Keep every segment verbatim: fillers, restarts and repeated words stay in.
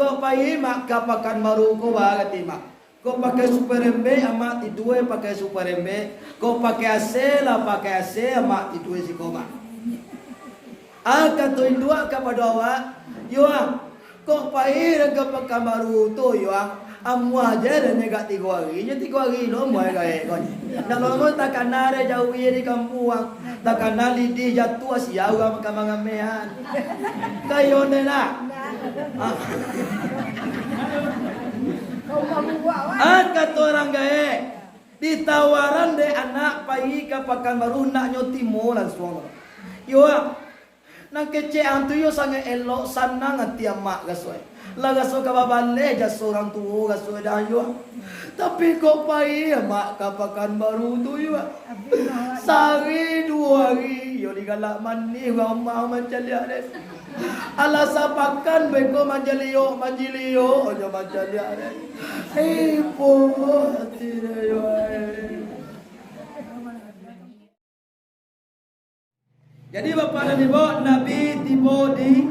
Kok pai, Mak, ka Pakanbaru ko, ba kati, Mak. Kok pakai super embek, Amak tidua pakai super embek. Kok pakai A C lah, pakai A C, Amak tidua siko, Mak. Ah, kato induak kapado awak, "Yo, ah, kok pai ka Pakanbaru tu, yo, ah, amuah je dah nyo agak tigo ari, nyo tigo ari lo amuah gaek ko nyo. Ndak lamo takana deh jauah di kampuang, takana lidih jatuah, sia urang makan mangamehan." Kayo nyo nak. Ah. Ah, kato urang gaek. Ditawaran dek anak pai ka Pakanbaru, ndak nyo timo lansuang. Yo, ah, nan kecek ang tu yo sangaik elok, sanang ati amak raso e. Lah raso ka babaleh jaso urang tuo raso e dah yo. Tapi kok pai amak ka Pakanbaru tu yo, ah. Sahari duo hari yo digalak manih urang rumah mancaliak deh. Alah sapakan beko manjaliok, manjiliok, nyo mancaliak deh. Ibo ati deh yo, ai. Jadi, Bapak dan Ibu, Nabi tibo di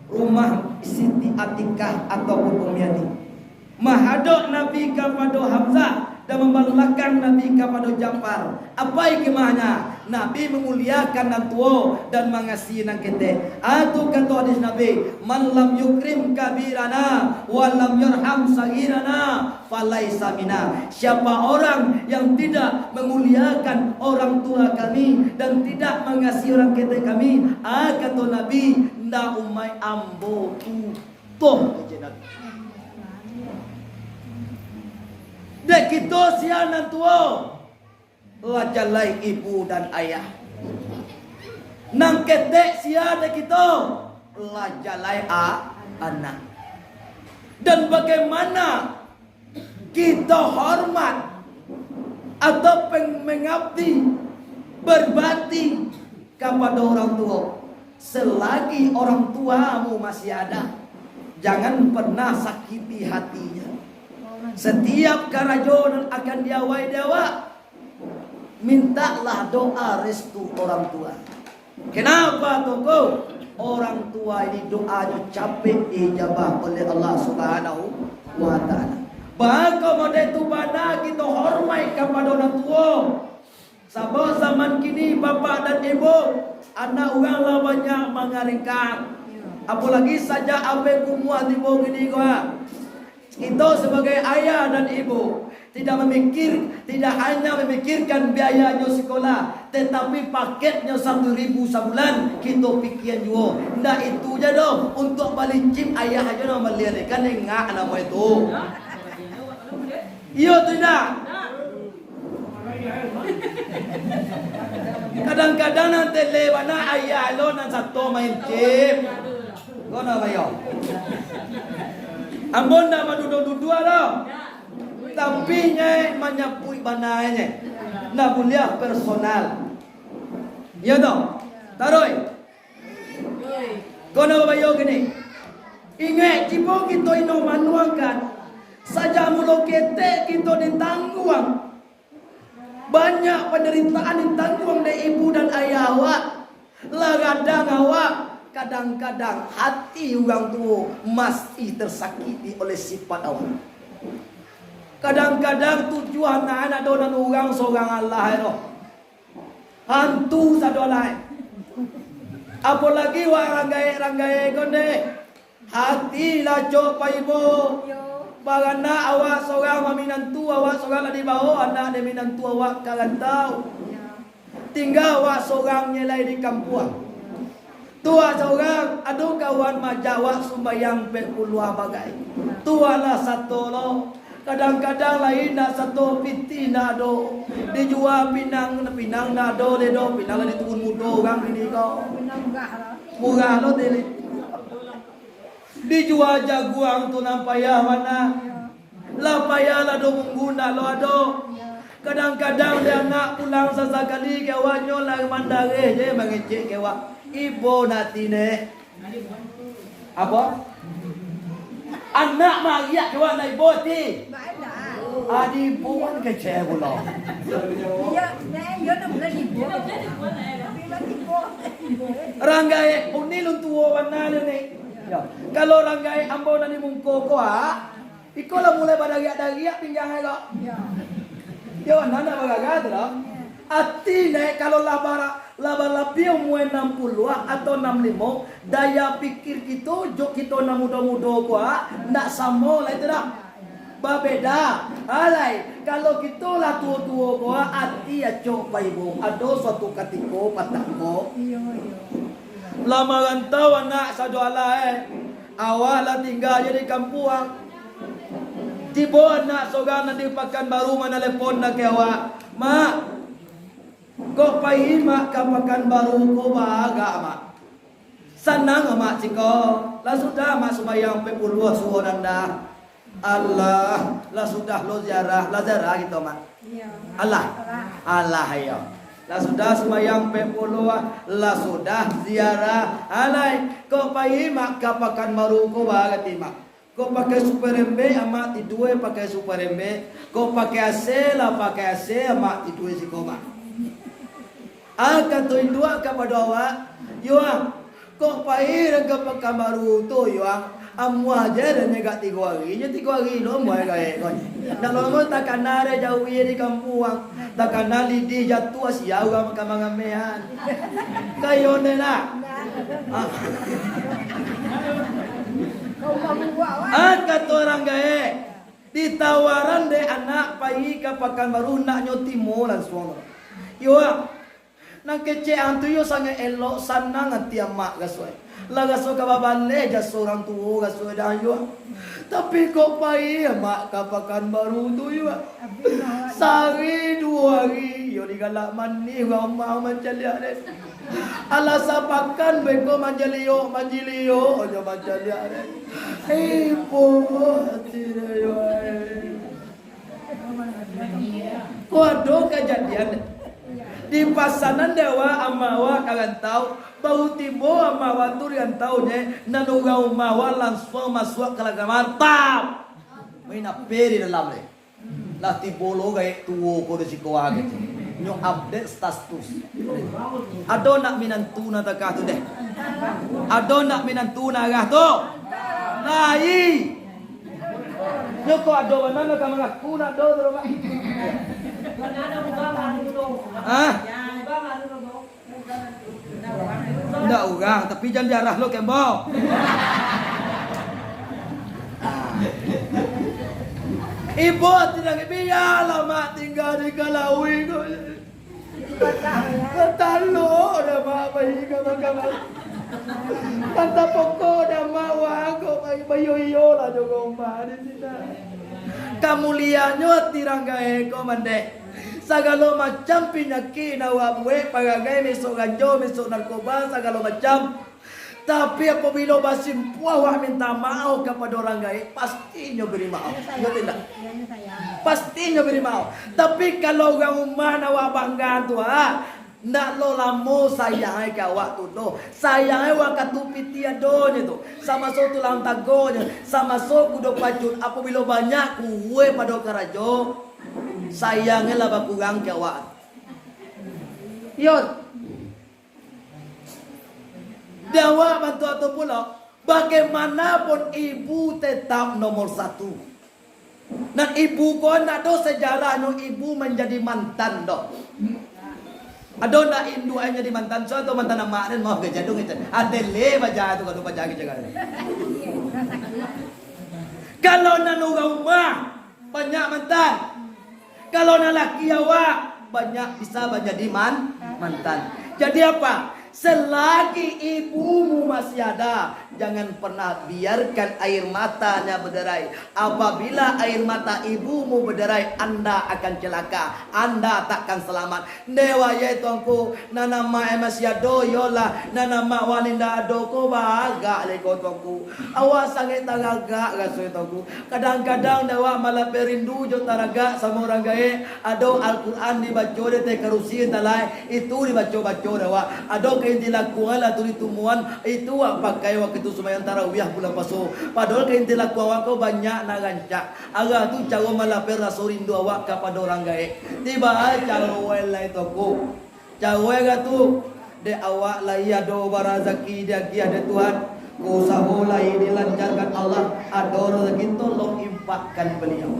rumah Siti Atikah ataupun Ummi Atik. Mahadok Nabi kapado Hamzah dan mambalakang Nabi kapado Ja'far. Apo hikmahnyo? Nabi mamuliakan nan tuo dan mangasihi nan ketek. Atu kato hadis Nabi, "Man lam yukrim kabirana, wa lam yarham saghirana, falaisa minna." Siapa orang yang tidak memuliakan orang tua kami dan tidak mangasihi orang ketek kami, ah, kato Nabi, ndak umaik ambo tu. Toh, kecek Nabi. Dek kito sia nan tuo, lah jalai ibu dan ayah. Nan ketek sia dek kito, lah jalai a-, anak. Dan bagaimana kito hormat atau peng-, mengabdi, berbakti kapado orang tuo. Selagi orang tuamu masih ada, jangan pernah sakiti hatinyo. Setiap karajo nan akan diawai di awak, mintaklah doa restu orang tua. Kenapa tu ko? Orang tua ini doanyo capek diijabah oleh Allah Subhanahu wa Ta'ala. Bako model tu bana kito hormat kapado nan tuo. Sabab zaman kini, bapak dan ibu, anak urang lah banyak mangarengkang. Apolagi sajak abih kumuah tibo kini ko, ah. Kito sabagai ayah dan ibu, tidak mamikir, tidak hanya mamikirkan biayanyo sikolah, tetapi paketnyo satu ribu sabulan, kito pikian juo. Ndak itu ja doh, untuak bali chip ayah ajo nan bali, kan engak namo itu. Iyo tu indak? Kadang-kadang nan tele bana ayah lo nan sato main chip. Ko na bayo. Ambo ndak manuduah-nuduah lo. Tapi nyai manyapuik bana nyai. Ndak buliah personal. Iyo tu. Taruih. Kono bayo kini. Ingek jibo kito ino manuangkan. Sajak mulo ketek kito ditangguang. Banyak pandaritaan ditangguang dek ibu dan ayah awak. Lah gadang awak. Kadang-kadang hati urang tuo masih tersakiti oleh sifat awak. Kadang-kadang tujuah anak-anak do nan urang sorang alah ero. Hantu sado lai. Apolagi wak ranggaek-ranggaek ko ndeh. Hati lah cok paibo. Baranak awak sorang maminantu, awak sorang lah dibao anak dek minantu awak ka rantau. Tingga awak sorang nyelai di kampuang. Tu awak sorang, ado kawan majak awak sumbayang pek puluah bagai. Tu alah sato lo. Kadang-kadang lai indak sato, pitih indak ado. Dijua pinang, pinang indak ado, dedo, pinang lah diturun mudo urang kini ko. Murah lo tadi. Dijua jaguang tu nan payah bana. Lah payah lah do munggu ndak lo ado. Kadang-kadang dek anak pulang sasakali ka awaknyo lah mandareh je mangecek ka awak. Ibo nati neh. Apo? Anak mariak ka awak ndak ibo ti? Adi ibo kan kecek pulo. Ranggaek unil untuo bana ni. Yo, kalau urang gaek ambo nan di muko ko, ah, iko lah mulai badariak-dariak pinggang ko. Yo, nan nak bagaga tu lah. Ati naik kalau lah bara-, lah balabiah umua anam puluah atau anam limo, daya pikir kito, jo kito nan mudo-mudo ko, ah, ndak samo lai tu dah. Babeda. Alai, kalau kito lah tuo-tuo ko, ati acok paibo. Ado suatu katiko patang ko. Iyo, iyo. Lah marantau anak sado alah, eh. Awak lah tingga je di kampuang. Tibo anak sorang nan di Pakanbaru manalepon ka awak. "Mak, kok pai mak ka Pakanbaru ko baa agak, Mak?" Sanang amak siko, lah sudah amak sumbayang ampek puluah subuah nan dah. Alah, lah sudah lo ziarah, lah ziarah kito, Mak. Iyo. Alah. Alah. Alah, iyo. Lah sudah sumbayang ampek puluah, lah sudah ziarah. Alai, kok pai mak ka Pakanbaru ko baa gati, Mak? Kok pakai superembek, amak tidua pakai superembek. Kok pakai A C, lah pakai A C, amak tidua siko, Mak. Ah, kato induak kapado awak, "Yuang, kok pai urang ka Pakanbaru tu, Yuang? Amuah je dah nyegak tigo ari, nyo tigo ari lo amuah gaek ko. Ndak lamo takana deh jauah di kampuang, takana lidih jatuah, sia urang makan mangamehan." Kayo ne lah. Ah. Ah, kato urang gaek, ditawaran dek anak pai ka Pakanbaru, ndak nyo timo lansuang. Yuang, nan kecek ang tu yo sangaik elok, sanang ati amak raso e. Lah raso ka babaleh jaso urang tuo raso e dah yo. Tapi kok pai amak ka Pakanbaru tu yo. Sahari duo hari yo digalak manih urang rumah mancaliak den. Alah sapakan beko manjaliok, manjaliok, jo mancaliak den. Ibo ati den yo, eh. Ko ado kajadian, di pasanan dek awak, amak awak ka rantau, baru tibo amak awak tu di rantau je, nan urang rumah awak lansuang masuak ka dalam kamar, tap! Main ape di dalam deh? Lah tibo lo gaek tuo ko di siko ah, gitu. Nyo update status. Ado nak minantu nan takah tu deh? Ado nak minantu nan arah tu? Lai! Nyo kok ado bana nan ka mangaku nak ado tu, Pak? Hah? Ndak urang, tapi jan diarah lo kembo. Ah. Ibo ati nan bialah mak tingga di Kalawi ko. Talok dah mak pai ka Pakanbaru. Pantang pokok dah mak wak ko pai bayo-iyo lah jo rumah di sinan. Kamuliaannyo ati urang gaek ko mandeh. Sagalo macam pinyakik nan awak buek, paragai, mesok ganjo, mesok narkoba, sagalo macam. Tapi apabilo basimpuah awak minta maaf kapado urang gaek, pasti inyo bari maaf. Iyo tidak? Pasti inyo bari maaf. Tapi kalau urang rumah nan awak bangga tu, ha, ndak lo lamo sayang ai ka awak tu doh. Sayang ai wakatu pitih adonyo tu. Samaso tulang tagonyo, samaso kudo pacuik, apabilo banyak kuruih pado karajo, sayangnyo lah bakurang ka awak. Iyo. Di awak bantuak tu pulo, bagaimanapun ibu tetap nomor satu. Nan ibu ko ndak ado sejarahnyo ibu manjadi mantan doh. Ado ndak induak yang jadi mantan, so atau mantan amak den, maaf gajadung itu. Atele baja tu kalau baja gajaga. Kalau nan urang rumah, banyak mantan. Kalau nan laki awak, banyak bisa manjadi man-, mantan. Jadi apa? Selagi ibumu masih ada, jangan pernah biarkan air matanya berderai. Apabila air mata ibumu berderai, anda akan celaka. Anda takkan selamat. Nde wayah, Tuanku, nan amak e masih ado, iyolah, nan amak wak indak ado ko, bagak lai ko, Tuanku. Awak sangaik taragak raso e, Tuanku. Kadang-kadang dek awak malapeh rindu jo taragak samo urang gaek. Ado Al-Quran dibaco di ateh karusi, entah lai, itu dibaco-baco dek awak. Ado kain tilakuang lah tu ditumuan, itu awak pakai wakatu sumbayang tarawiah bulan puaso. Padahal kain tilakuang awak ko banyak nan rancak. Alah tu caro malapeh raso rindu awak kapado urang gaek. Tibo caro e lai, Tuanku. Caro e tu, dek awak lai ado barazaki diagiah dek Tuhan. Usaho lai dilancarkan Allah, ado rezeki, tolong infakkan baliau.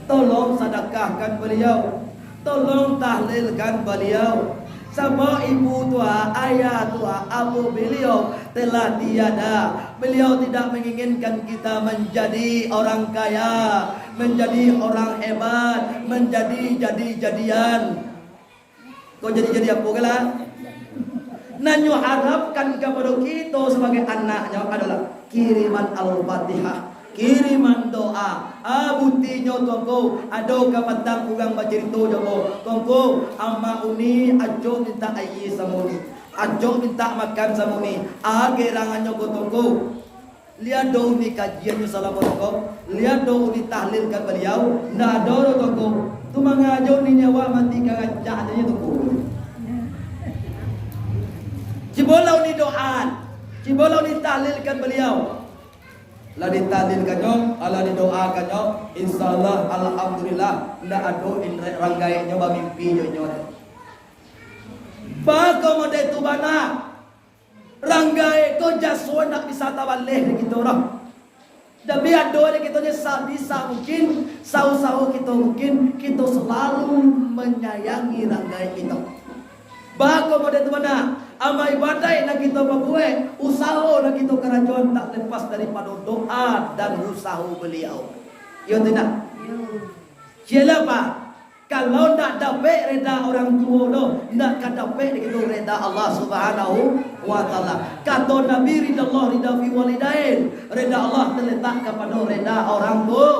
Tolong sadakahkan baliau. Tolong tahlilkan baliau. Sabab ibu tua, ayah tua, apo baliau telah tiada. Baliau tidak menginginkan kita menjadi orang kaya, menjadi orang hebat, menjadi jadi-jadian. Kau jadi-jadi apo ka lah? Nan nyo harapkan kapado kito sabagai anaknyo adolah kiriman Al-Fatihah, kiriman doa. Ah, butinyo, Tuangku, ado kapatang urang bacarito jo ambo, "Tuangku, Amak Uni acok mintak aia samo Uni, acok mintak makan samo Uni." Ah, gerangannyo ko, Tuangku. Liek do Uni kajiannyo salamo ko, liek do Uni tahlilkan baliau, ndak ado doh, Tuangku. Tu manga jo Uni nyo awak mati ka rancak nyo, Tuangku. Cubolah Uni doa, cubolah Uni tahlilkan baliau. Lah ditahlilkannyo, lah didoakannyo, insya Allah, alhamdulillah, ndak ado indek rang gaeknyo bamimpi jo inyo. Baa kok model tu bana? Rang gaek ko jaso ndak bisa tabaleh dek kito doh. Tapi ado dek kito ni sabisa mungkin, sausaho kito mungkin, kito salalu manyayangi rang gaek kito. Baa kok model tu bana? Amal ibadaik nan kito pabuek, usaho nan kito karajoan tak lepas daripado doa dan usaho baliau. Iyo tu indak? Iyo. Cilah, Pak. Kalau ndak dapek reda orang tuo doh, ndak ka dapek dek kito reda Allah Subhanahu wa Ta'ala. Kato Nabi, "Rida Allah rida fi walidain." Reda Allah taletak kapado reda orang tuo.